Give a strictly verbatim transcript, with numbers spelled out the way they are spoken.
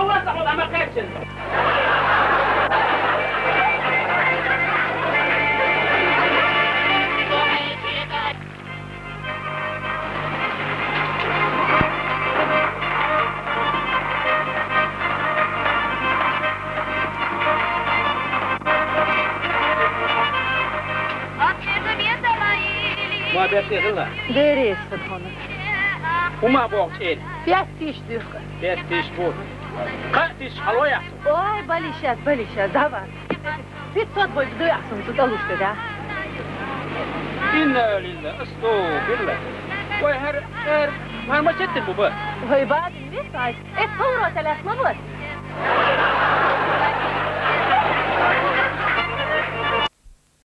Аллагь сакъласын, амма къачсын. Ма бертехила. Дерес хана. Ума бохчел. Пять тысяч дюхка. Пять тысяч бу. Къа тысяч халоя. Ой, балиша, балиша, давай. Пятьсот больше дуй ахсун тут алушка, да? Инна лилла, асту билла. Ой, хар, хар, хар мачеттин буба. Ой, бадин бесай. Эт повро талас ма вот.